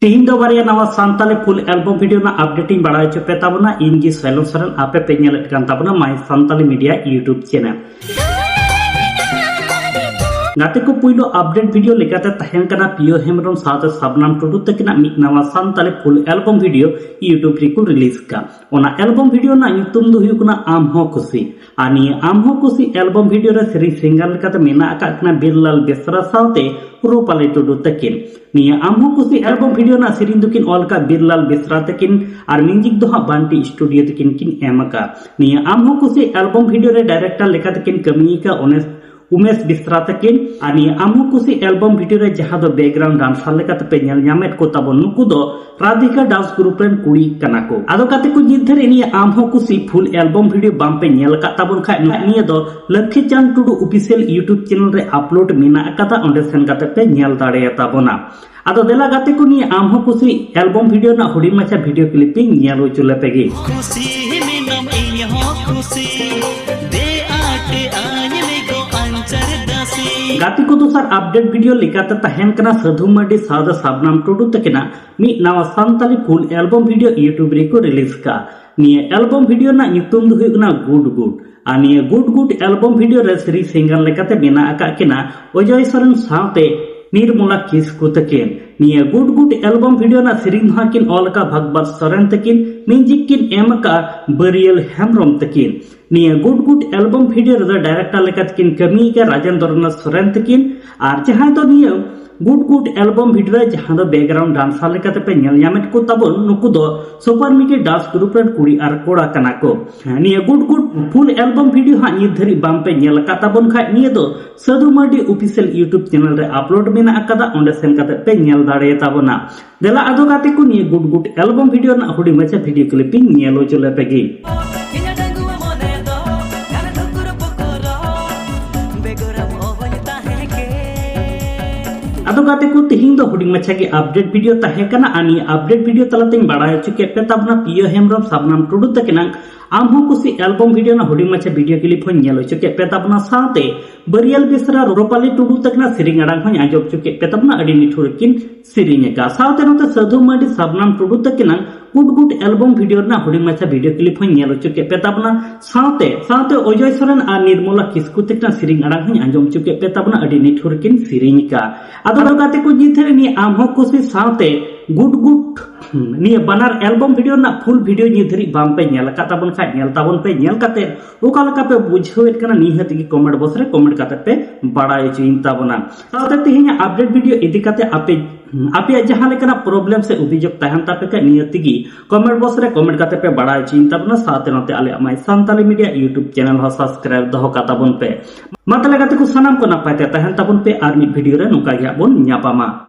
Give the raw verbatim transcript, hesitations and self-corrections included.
ᱛᱮᱦᱮᱧ ᱫᱚ ᱵᱟᱨᱭᱟ ᱱᱟᱣᱟ ᱥᱟᱱᱛᱟᱞᱤ ᱯᱷᱩᱞ ᱮᱞᱵᱚᱢ ᱵᱷᱤᱰᱤᱭᱳ ᱨᱮᱱᱟᱜ ᱟᱯᱰᱮᱴ ᱤᱧ ᱵᱟᱲᱟᱭ ᱦᱚᱪᱚ ᱯᱮ ᱛᱟᱵᱚᱱᱟ᱾ ᱤᱧ ᱜᱮ ᱥᱚᱭᱞᱚᱱ ᱥᱚᱨᱮᱱ, ᱟᱯᱮ ᱯᱮ ᱧᱮᱞᱮᱫ ᱠᱟᱱ ᱛᱟᱵᱚᱱᱟ ᱢᱟᱭ ᱥᱟᱱᱛᱟᱞᱤ ᱢᱤᱰᱤᱭᱟ YouTube ᱪᱮᱱᱮᱞ᱾ ᱜᱟᱛᱮ ᱠᱚ, ᱯᱩᱭᱞᱩ ᱟᱯᱰᱮᱴ ᱵᱷᱤᱰᱤᱭᱳ ᱞᱮᱠᱟᱛᱮ ᱛᱟᱦᱮᱱ ᱠᱟᱱᱟ ᱯᱤᱭᱳ ᱦᱮᱢᱵᱨᱚᱢ ᱥᱟᱶᱛᱮ ᱥᱟᱵᱱᱟᱢ ᱴᱩᱰᱩ ᱛᱟᱹᱠᱤᱱᱟᱜ ᱢᱤᱫ ᱱᱟᱣᱟ ᱥᱟᱱᱛᱟᱞᱤ ᱯᱷᱩᱞ ᱮᱞᱵᱚᱢ ᱵᱷᱤᱰᱤᱭᱳ YouTube ᱨᱮᱠᱚ ᱨᱤᱞᱤᱡᱽ ᱠᱟᱜ᱾ ᱚᱱᱟ ᱮᱞᱵᱚᱢ ᱵᱷᱤᱰᱤᱭᱳ ᱨᱮᱱᱟᱜ ᱧᱩᱛᱩᱢ ᱫᱚ ᱦᱩᱭᱩᱜ ᱠᱟᱱᱟ ᱟᱢ ᱦᱚᱸ ᱠᱩᱥᱤ᱾ ᱟᱨ ᱱᱤᱭᱟᱹ ᱟᱢ ᱦᱚᱸ ᱠᱩᱥᱤ ᱮᱞᱵᱚᱢ ᱵᱷᱤᱰᱤᱭᱳ ᱨᱮ ᱥᱮᱨᱮᱧ ᱥᱤᱝᱜᱟᱨ ᱞᱮᱠᱟᱛᱮ ᱢᱮᱱᱟᱜ ᱟᱠᱟᱫ ᱠᱤᱱᱟ ᱵᱤᱨᱞᱟᱞ ᱵᱮᱥᱨᱟ ᱥᱟᱶᱛᱮ ᱨᱩᱯᱟᱞᱤ ᱴᱩᱰᱩ ᱛᱟᱹᱠᱤᱱ᱾ ᱱᱤᱭᱟᱹ ᱟᱢ ᱦᱚᱸ ᱠᱩᱥᱤ ᱮᱞᱵᱚᱢ ᱵᱷᱤᱰᱤᱭᱳ ᱨᱮᱱᱟᱜ ᱥᱮᱨᱮᱧ ᱫᱚᱠᱤᱱ ᱚᱞ ᱟᱠᱟᱫ ᱵᱤᱨᱞᱟᱞ ᱵᱮᱥᱨᱟ ᱛᱟᱹᱠᱤᱱ ᱟᱨ ᱢᱤᱣᱡᱤᱠ ᱫᱚ ᱦᱟᱸᱜ ᱵᱟᱱᱴᱤ ᱥᱴᱩᱰᱤᱭᱳ ᱛᱟᱹᱠᱤᱱ ᱠᱤᱱ ᱮᱢ ᱟᱠᱟᱫ᱾ ᱱᱤᱭᱟᱹ ᱟᱢ ᱦᱚᱸ ᱠᱩᱥᱤ ᱮᱞᱵᱚᱢ ᱵᱷᱤᱰᱤᱭᱳ ᱨᱮ ᱰᱟᱭᱨᱮᱠᱴᱚᱨ ᱞᱮᱠᱟᱛᱮ ᱠᱤᱱ ᱠᱟᱹᱢᱤ ᱟᱠᱟᱫ ᱩᱱᱮᱥ ᱩᱢᱮᱥ ᱵᱮᱥᱨᱟ ᱛᱟᱹᱠᱤᱱ᱾ ᱟᱨ ᱱᱤᱭᱟᱹ ᱟᱢ ᱦᱚᱸ ᱠᱩᱥᱤ ᱮᱞᱵᱚᱢ ᱵᱷᱤᱰᱤᱭᱳ ᱨᱮ ᱡᱟᱦᱟᱸ ᱫᱚ ᱵᱮᱠᱜᱨᱟᱣᱩᱱᱰ ᱰᱟᱱᱥᱟᱨ ᱞᱮᱠᱟᱛᱮ ᱯᱮ ᱧᱮᱞ ᱧᱟᱢᱮᱫ ᱠᱚ ᱛᱟᱵᱚᱱ, ᱱᱩᱠᱩ ᱫᱚ ᱨᱟᱫᱷᱤᱠᱟ ᱰᱟᱱᱥ ᱜᱨᱩᱯ ᱨᱮᱱ ᱠᱩᱲᱤ ᱠᱟᱱᱟ ᱠᱚ᱾ ᱟᱫᱚ ᱜᱟᱛᱮ ᱠᱚ, ᱱᱤᱛ ᱫᱷᱟᱹᱨᱤᱡ ᱱᱤᱭᱟᱹ ᱟᱢ ᱦᱚᱸ ᱠᱩᱥᱤ ᱯᱷᱩᱞ ᱮᱞᱵᱚᱢ ᱵᱷᱤᱰᱤᱭᱳ ᱵᱟᱝ ᱯᱮ ᱧᱮᱞ ᱟᱠᱟᱫ ᱛᱟᱵᱚᱱ ᱠᱷᱟᱡ, ᱱᱤᱭᱟᱹ ᱫᱚ ᱞᱚᱠᱠᱷᱤ ᱪᱟᱸᱫ ᱴᱩᱰᱩ ᱚᱯᱷᱤᱥᱤᱭᱟᱞ YouTube ᱪᱮᱱᱮᱞ ᱨᱮ ᱟᱯᱞᱳᱰ ᱢᱮᱱᱟᱜ ᱟᱠᱟᱫᱟ, ᱚᱸᱰᱮ ᱥᱮᱱ ᱠᱟᱛᱮ ᱯᱮ ᱧᱮᱞ ᱫᱟᱲᱮᱭᱟᱛᱟ ᱵᱚᱱᱟ᱾ ᱟᱫᱚ ᱫᱮᱞᱟ ᱜᱟᱛᱮ ᱠᱚ, ᱱᱤᱭᱟᱹ ᱟᱢ ᱦᱚᱸ ᱠᱩᱥᱤ ᱮᱞᱵᱚᱢ ᱵᱷᱤᱰᱤᱭᱳ ᱨᱮᱱᱟᱜ ᱦᱩᱰᱤᱧ ᱢᱟᱪᱷᱟ ᱵᱷᱤᱰᱤᱭᱳ ᱠᱞᱤᱯ ᱤᱧ ᱧᱮᱞ ᱦᱚᱪᱚ ᱞᱮᱯᱮ ᱜᱮ᱾ ᱠᱩᱥᱤ ᱢᱮᱱᱟᱢ ᱤᱧ ᱦᱚᱸ ᱠᱩᱥᱤ, ᱫᱮ ᱟᱴᱮ ᱟᱹᱧ ᱢᱮ ᱜᱚ ᱟᱧᱪᱟᱨ ᱫᱟᱥᱤ᱾ ᱜᱟᱛᱮ ᱠᱚ, ᱫᱚᱥᱟᱨ ᱟᱯᱰᱮᱴ ᱵᱷᱤᱰᱤᱭᱳ ᱞᱮᱠᱟᱛᱮ ᱛᱟᱦᱮᱱ ᱠᱟᱱᱟ ᱥᱟᱹᱫᱷᱩ ᱢᱟᱨᱰᱤ ᱥᱟᱶᱛᱮ ᱥᱟᱵᱱᱟᱢ ᱴᱩᱰᱩ ᱛᱟᱹᱠᱤᱱᱟᱜ ᱢᱤᱫ ᱱᱟᱣᱟ ᱥᱟᱱᱛᱟᱞᱤ ᱯᱷᱩᱞ ᱮᱞᱵᱚᱢ ᱵᱷᱤᱰᱤᱭᱳ YouTube ᱨᱮᱠᱚ ᱨᱤᱞᱤᱡᱽ ᱠᱟᱜᱼᱟ᱾ ᱱᱤᱭᱟᱹ ᱮᱞᱵᱚᱢ ᱵᱷᱤᱰᱤᱭᱳ ᱨᱮᱱᱟᱜ ᱧᱩᱛᱩᱢ ᱫᱚ ᱦᱩᱭᱩᱜ ᱠᱟᱱᱟ ᱜᱩᱰ ᱜᱩᱰ᱾ ᱟᱨ ᱱᱤᱭᱟᱹ ᱜᱩᱰ ᱜᱩᱰ ᱮᱞᱵᱚᱢ ᱵᱷᱤᱰᱤᱭᱳ ᱨᱮ ᱥᱮᱨᱮᱧ ᱥᱤᱝᱜᱟᱨ ᱞᱮᱠᱟᱛᱮ ᱢᱮᱱᱟᱜ ᱟᱠᱟᱫ ᱠᱤᱱᱟ ᱚᱡᱚᱭ ᱥᱚᱨᱮᱱ ᱥᱟᱶᱛᱮ ᱱᱤᱨᱢᱚᱞᱟ ᱠᱤᱥᱠᱩ ᱛᱟᱹᱠᱤᱱ᱾ ᱱᱤᱭᱟᱹ ᱜᱩᱰ ᱜᱩᱰ ᱮᱞᱵᱚᱢ ᱵᱷᱤᱰᱤᱭᱳ ᱨᱮᱱᱟᱜ ᱥᱮᱨᱮᱧ ᱫᱚ ᱦᱟᱸᱜ ᱠᱤᱱ ᱚᱞ ᱟᱠᱟᱫ ᱵᱷᱟᱜᱽᱵᱟᱨ ᱥᱚᱨᱮᱱ ᱛᱟᱹᱠᱤᱱ, ᱢᱤᱣᱡᱤᱠ ᱠᱤᱱ ᱮᱢ ᱟᱠᱟᱫ ᱵᱟᱹᱨᱤᱭᱟᱹᱞ ᱦᱮᱢᱵᱨᱚᱢ ᱛᱟᱹᱠᱤᱱ᱾ ᱱᱤᱭᱟᱹ ᱜᱩᱰ ᱜᱩᱰ ᱮᱞᱵᱚᱢ ᱵᱷᱤᱰᱤᱭᱳ ᱨᱮᱫᱚ ᱰᱟᱭᱨᱮᱠᱴᱚᱨ ᱞᱮᱠᱟᱛᱮ ᱠᱤᱱ ᱠᱟᱹᱢᱤ ᱟᱠᱟᱫ ᱨᱟᱡᱮᱱᱫᱨᱚᱱᱟᱛᱷ ᱥᱚᱨᱮᱱ ᱛᱟᱹᱠᱤᱱ᱾ ᱟᱨ ᱡᱟᱦᱟᱸᱭ ᱫᱚ ᱱᱤᱭᱟᱹ ᱜᱩᱰ ᱜᱩᱰ ᱮᱞᱵᱚᱢ ᱵᱷᱤᱰᱤᱭᱳ ᱨᱮ ᱡᱟᱦᱟᱸ ᱫᱚ ᱵᱮᱠᱜᱨᱟᱣᱩᱱᱰ ᱰᱟᱱᱥᱟᱨ ᱞᱮᱠᱟᱛᱮ ᱯᱮ ᱧᱮᱞ ᱧᱟᱢᱮᱫ ᱠᱚ ᱛᱟᱵᱚᱱ, ᱱᱩᱠᱩ ᱫᱚ ᱥᱩᱯᱟᱨ ᱢᱤᱴᱤ ᱰᱟᱱᱥ ᱜᱨᱩᱯ ᱨᱮᱱ ᱠᱩᱲᱤ ᱟᱨ ᱠᱚᱲᱟ ᱠᱟᱱᱟ ᱠᱚ᱾ ᱱᱤᱭᱟᱹ ᱜᱩᱰ ᱜᱩᱰ ᱯᱷᱩᱞ ᱮᱞᱵᱚᱢ ᱵᱷᱤᱰᱤᱭᱳ ᱦᱟᱸᱜ ᱱᱤᱛ ᱫᱷᱟᱹᱨᱤᱡ ᱵᱟᱝ ᱯᱮ ᱧᱮᱞ ᱟᱠᱟᱫ ᱛᱟᱵᱚᱱ ᱠᱷᱟᱡ, ᱱᱤᱭᱟᱹ ᱫᱚ Sadhu Mardi official YouTube channel ᱨᱮ ᱟᱯᱞᱳᱰ ᱢᱮᱱᱟᱜ ᱟᱠᱟᱫᱟ, ᱚᱸᱰᱮ ᱥᱮᱱ ᱠᱟᱛᱮ ᱯᱮ ᱧᱮᱞ ᱫᱟᱲᱮᱭᱟᱛᱟ ᱵᱚᱱᱟ᱾ ᱫᱮᱞᱟ ᱟᱫᱚ ᱜᱟᱛᱮ ᱠᱚ, ᱱᱤᱭᱟᱹ ᱜᱩᱰ ᱜᱩᱰ ᱮᱞᱵᱚᱢ ᱵᱷᱤᱰᱤᱭᱳ ᱨᱮᱱᱟᱜ ᱦᱩᱰᱤᱧ ᱢᱟᱪᱷᱟ ᱵᱷᱤᱰᱤᱭᱳ ᱠᱞᱤᱯ ᱤᱧ ᱧᱮᱞ ᱦᱚᱪᱚ ᱞᱮᱯᱮ ᱜᱮ᱾ ᱤᱧᱟᱹᱜ ᱰᱟᱺᱜᱩᱣᱟᱹ ᱢᱚᱱᱮ ᱫᱚ ᱜᱟᱱ ᱫᱩᱠᱩᱨ ᱯᱩᱠᱩᱨᱚᱜ, ᱵᱮᱜᱚᱨᱟᱢ ᱚᱦᱚᱧ ᱛᱟᱦᱮᱸ ᱠᱮ᱾ ᱟᱫᱚ ᱜᱟᱛᱮ ᱠᱚ, ᱛᱤᱦᱤᱧ ᱫᱚ ᱦᱩᱰᱤᱧ ᱢᱟᱪᱷᱟ ᱜᱮ ᱟᱯᱰᱮᱴ ᱵᱷᱤᱰᱤᱭᱳ ᱛᱟᱦᱮᱸ ᱠᱟᱱᱟ᱾ ᱟᱨ ᱱᱤᱭᱟᱹ ᱟᱯᱰᱮᱴ ᱵᱷᱤᱰᱤᱭᱳ ᱛᱟᱞᱟᱛᱮᱧ ᱵᱟᱲᱟᱭ ᱦᱚᱪᱚ ᱠᱮᱫ ᱯᱮ ᱛᱟᱵᱚᱱᱟ ᱯᱤᱭᱳ ᱦᱮᱢᱵᱨᱚᱢ ᱥᱟᱵᱱᱟᱢ ᱴᱩᱰᱩ ᱛᱟᱹᱠᱤᱱᱟᱜ ᱟᱢ ᱦᱚᱸ ᱠᱩᱥᱤ ᱮᱞᱵᱚᱢ ᱵᱷᱤᱰᱤᱭᱳ ᱨᱮᱱᱟᱜ ᱦᱩᱰᱤᱧ ᱢᱟᱪᱷᱟ ᱵᱷᱤᱰᱤᱭᱳ ᱠᱞᱤᱯ ᱦᱚᱸᱧ ᱧᱮᱞ ᱦᱚᱪᱚ ᱠᱮᱫ ᱯᱮ ᱛᱟᱵᱚᱱᱟ᱾ ᱥᱟᱶᱛᱮ ᱵᱟᱹᱨᱤᱭᱟᱞ ᱵᱮᱥᱨᱟ ᱨᱩᱯᱟᱞᱤ ᱴᱩᱰᱩ ᱛᱟᱹᱠᱤᱱᱟᱜ ᱥᱮᱨᱮᱧ ᱟᱲᱟᱝ ᱦᱚᱸᱧ ᱟᱸᱡᱚᱢ ᱦᱚᱪᱚ ᱠᱮᱫ ᱯᱮ ᱛᱟᱵᱚᱱᱟ᱾ ᱟᱹᱰᱤ ᱱᱤᱴᱷᱩᱨ ᱠᱤᱱ ᱥᱮᱨᱮᱧ ᱟᱠᱟᱫᱼᱟ᱾ ᱥᱟᱶᱛᱮ ᱱᱚᱛᱮ ᱥᱟᱹᱫᱷᱩ ᱢᱟᱹᱨᱰᱤ ᱥᱟᱵᱱᱟᱢ ᱴᱩᱰᱩ ᱛᱟᱹᱠᱤᱱᱟᱜ ᱜᱩᱰ ᱜᱩᱰ ᱮᱞᱵᱚᱢ ᱵᱷᱤᱰᱤᱭᱳ ᱨᱮᱱᱟᱜ ᱦᱩᱰᱤᱧ ᱢᱟᱪᱷᱟ ᱵᱷᱤᱰᱤᱭᱳ ᱠᱞᱤᱯ ᱦᱚᱸᱧ ᱧᱮᱞ ᱦᱚᱪᱚ ᱠᱮᱫ ᱯᱮ ᱛᱟᱵᱚᱱᱟ᱾ ᱥᱟᱶᱛᱮ ᱥᱟᱶᱛᱮ ᱚᱡᱚᱭ ᱥᱚᱨᱮᱱ ᱟᱨ ᱱᱤᱨᱢᱚᱞᱟ ᱠᱤᱥᱠᱩ ᱛᱟᱹᱠᱤᱱᱟᱜ ᱥᱮᱨᱮᱧ ᱟᱲᱟᱝ ᱦᱚᱸᱧ ᱟᱸᱡᱚᱢ ᱦᱚᱪᱚ ᱠᱮᱫ ᱯᱮ ᱛᱟᱵᱚᱱᱟ᱾ ᱟᱹᱰᱤ ᱱᱤᱴᱷᱩᱨ ᱠᱤᱱ ᱥᱮᱨᱮᱧ ᱟᱠᱟᱫᱼᱟ᱾ ᱟᱫᱚ ᱜᱟᱛᱮ ᱠᱚ, ᱱᱤᱛ ᱫᱷᱟᱹᱨᱤᱡ ᱱᱤᱭᱟᱹ ᱟᱢ ᱦᱚᱸ ᱠᱩᱥᱤ ᱥᱟᱶᱛᱮ ᱜᱩᱰ ᱜᱩᱰ ᱱᱤᱭᱟᱹ ᱵᱟᱱᱟᱨ ᱮᱞᱵᱚᱢ ᱵᱷᱤᱰᱤᱭᱳ ᱨᱮᱱᱟᱜ ᱯᱷᱩᱞ ᱵᱷᱤᱰᱤᱭᱳ ᱱᱤᱛ ᱫᱷᱟᱹᱨᱤᱡ ᱵᱟᱝ ᱯᱮ ᱧᱮᱞ ᱟᱠᱟᱫ ᱛᱟᱵᱚᱱ ᱠᱷᱟᱡ, ᱧᱮᱞ ᱛᱟᱵᱚᱱ ᱯᱮ᱾ ᱧᱮᱞ ᱠᱟᱛᱮ ᱚᱠᱟ ᱞᱮᱠᱟ ᱯᱮ ᱵᱩᱡᱷᱟᱹᱣᱮᱫ ᱠᱟᱱᱟ, ᱱᱤᱦᱟᱹᱛ ᱜᱮ ᱠᱚᱢᱮᱱᱴ ᱵᱚᱠᱥ ᱨᱮ ᱠᱚᱢᱮᱱᱴ ᱠᱟᱛᱮ ᱯᱮ ᱵᱟᱲᱟᱭ ᱦᱚᱪᱚᱭᱤᱧ ᱛᱟᱵᱚᱱᱟ᱾ ᱥᱟᱶᱛᱮ ᱛᱮᱦᱮᱧᱟᱜ ᱟᱯᱰᱮᱴ ᱵᱷᱤᱰᱤᱭᱳ ᱤᱫᱤ ᱠᱟᱛᱮ ᱟᱯᱮ ᱟᱯᱮᱭᱟᱜ ᱡᱟᱦᱟᱸ ᱞᱮᱠᱟᱱᱟᱜ ᱯᱨᱚᱵᱞᱮᱢ ᱥᱮ ᱚᱵᱷᱤᱡᱳᱜᱽ ᱛᱟᱦᱮᱱ ᱛᱟᱯᱮ ᱠᱷᱟᱡ, ᱱᱤᱦᱟᱹᱛ ᱜᱮ ᱠᱚᱢᱮᱱᱴ ᱵᱚᱠᱥ ᱨᱮ ᱠᱚᱢᱮᱱᱴ ᱠᱟᱛᱮ ᱯᱮ ᱵᱟᱲᱟᱭ ᱦᱚᱪᱚᱭᱤᱧ ᱛᱟᱵᱚᱱᱟ᱾ ᱥᱟᱶᱛᱮ ᱱᱚᱛᱮ ᱟᱞᱮᱭᱟᱜ ᱢᱟᱭ ᱥᱟᱱᱛᱟᱞᱤ ᱢᱤᱰᱤᱭᱟ ᱭᱩᱴᱩᱵᱽ ᱪᱮᱱᱮᱞ ᱦᱚᱸ ᱥᱟᱵᱥᱠᱨᱟᱭᱤᱵ ᱫᱚᱦᱚ ᱠᱟᱜ ᱛᱟᱵᱚᱱ ᱯᱮ᱾ ᱢᱟ ᱛᱟᱦᱞᱮ ᱜᱟᱛᱮ ᱠᱚ, ᱥᱟᱱᱟᱢ ᱠᱚ ᱱᱟᱯᱟᱭ ᱛᱮ ᱛᱟᱦᱮᱱ ᱛᱟᱵᱚᱱ ᱯᱮ᱾ ᱟᱨ ᱢᱤᱫ ᱵᱷᱤᱰᱤᱭᱳ ᱨᱮ ᱱᱚᱝᱠᱟ ᱜᱮ ᱦᱟᱸᱜ ᱵᱚᱱ ᱧᱟᱯᱟᱢᱟ᱾